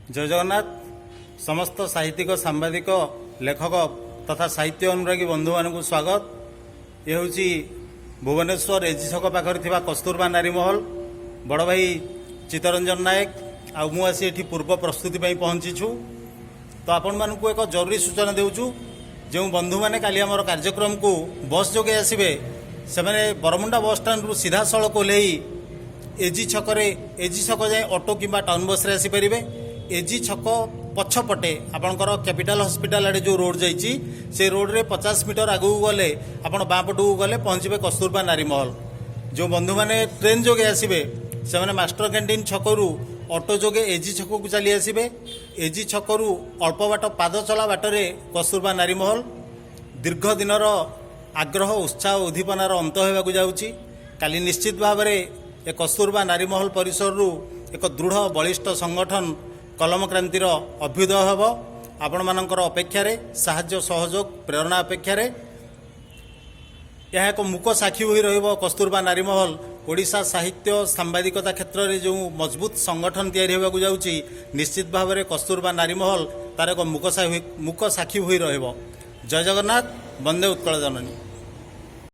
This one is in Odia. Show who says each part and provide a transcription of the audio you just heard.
Speaker 1: ଜୟ ଜଗନ୍ନାଥ। ସମସ୍ତ ସାହିତ୍ୟିକ, ସାମ୍ବାଦିକ, ଲେଖକ ତଥା ସାହିତ୍ୟ ଅନୁରାଗୀ ବନ୍ଧୁମାନଙ୍କୁ ସ୍ୱାଗତ। ଏ ହେଉଛି ଭୁବନେଶ୍ୱର ଏଜି ଛକ ପାଖରେ ଥିବା କସ୍ତୁରବା ନାରୀ ମହଲ। ବଡ଼ ଭାଇ ଚିତ୍ତରଞ୍ଜନ ନାୟକ ଆଉ ମୁଁ ଆସି ଏଠି ପୂର୍ବ ପ୍ରସ୍ତୁତି ପାଇଁ ପହଞ୍ଚିଛୁ। ତ ଆପଣମାନଙ୍କୁ ଏକ ଜରୁରୀ ସୂଚନା ଦେଉଛୁ, ଯେଉଁ ବନ୍ଧୁମାନେ କାଲି ଆମର କାର୍ଯ୍ୟକ୍ରମକୁ ବସ୍ ଯୋଗେ ଆସିବେ, ସେମାନେ ବରମୁଣ୍ଡା ବସ୍ ଷ୍ଟାଣ୍ଡରୁ ସିଧାସଳଖ ଓହ୍ଲେଇ ଏଜି ଛକରେ, ଏଜି ଛକ ଯାଏଁ ଅଟୋ କିମ୍ବା ଟାଉନ୍ ବସ୍ରେ ଆସିପାରିବେ। ଏଜି ଛକ ପଛପଟେ ଆପଣଙ୍କର କ୍ୟାପିଟାଲ ହସ୍ପିଟାଲ ଆଡ଼େ ଯେଉଁ ରୋଡ଼ ଯାଇଛି, ସେ ରୋଡ଼ରେ 50 ମିଟର ଆଗକୁ ଗଲେ ଆପଣ ବାଁ ପଟକୁ ଗଲେ ପହଞ୍ଚିବେ କସ୍ତୁରବା ନାରୀ ମହଲ। ଯେଉଁ ବନ୍ଧୁମାନେ ଟ୍ରେନ୍ ଯୋଗେ ଆସିବେ, ସେମାନେ ମାଷ୍ଟର କ୍ୟାଣ୍ଟିନ୍ ଛକରୁ ଅଟୋ ଯୋଗେ ଏଜି ଛକକୁ ଚାଲି ଆସିବେ। ଏଜି ଛକରୁ ଅଳ୍ପ ବାଟ ପାଦ ଚଲା ବାଟରେ କସ୍ତୁରବା ନାରୀ ମହଲ। ଦୀର୍ଘ ଦିନର ଆଗ୍ରହ, ଉତ୍ସାହ, ଉଦ୍ଦୀପନାର ଅନ୍ତ ହେବାକୁ ଯାଉଛି। କାଲି ନିଶ୍ଚିତ ଭାବରେ ଏ କସ୍ତୁରବା ନାରୀ ମହଲ ପରିସରରୁ ଏକ ଦୃଢ଼ ବଳିଷ୍ଠ ସଂଗଠନ କଲମ କ୍ରାନ୍ତିର ଅଭ୍ୟୁଦୟ ହେବ। ଆପଣମାନଙ୍କର ଅପେକ୍ଷାରେ, ସାହାଯ୍ୟ, ସହଯୋଗ, ପ୍ରେରଣା ଅପେକ୍ଷାରେ। ଏହା ଏକ ମୂକ ସାକ୍ଷୀ ହୋଇ ରହିବ କସ୍ତୁରବା ନାରୀ ମହଲ। ଓଡ଼ିଶା ସାହିତ୍ୟ ସାମ୍ବାଦିକତା କ୍ଷେତ୍ରରେ ଯେଉଁ ମଜବୁତ ସଂଗଠନ ତିଆରି ହେବାକୁ ଯାଉଛି, ନିଶ୍ଚିତ ଭାବରେ କସ୍ତୁରବା ନାରୀ ମହଲ ତାର ଏକ ମୂକ ସାକ୍ଷୀ ହୋଇ ରହିବ। ଜୟ ଜଗନ୍ନାଥ, ବନ୍ଦେ ଉତ୍କଳ ଜନନୀ।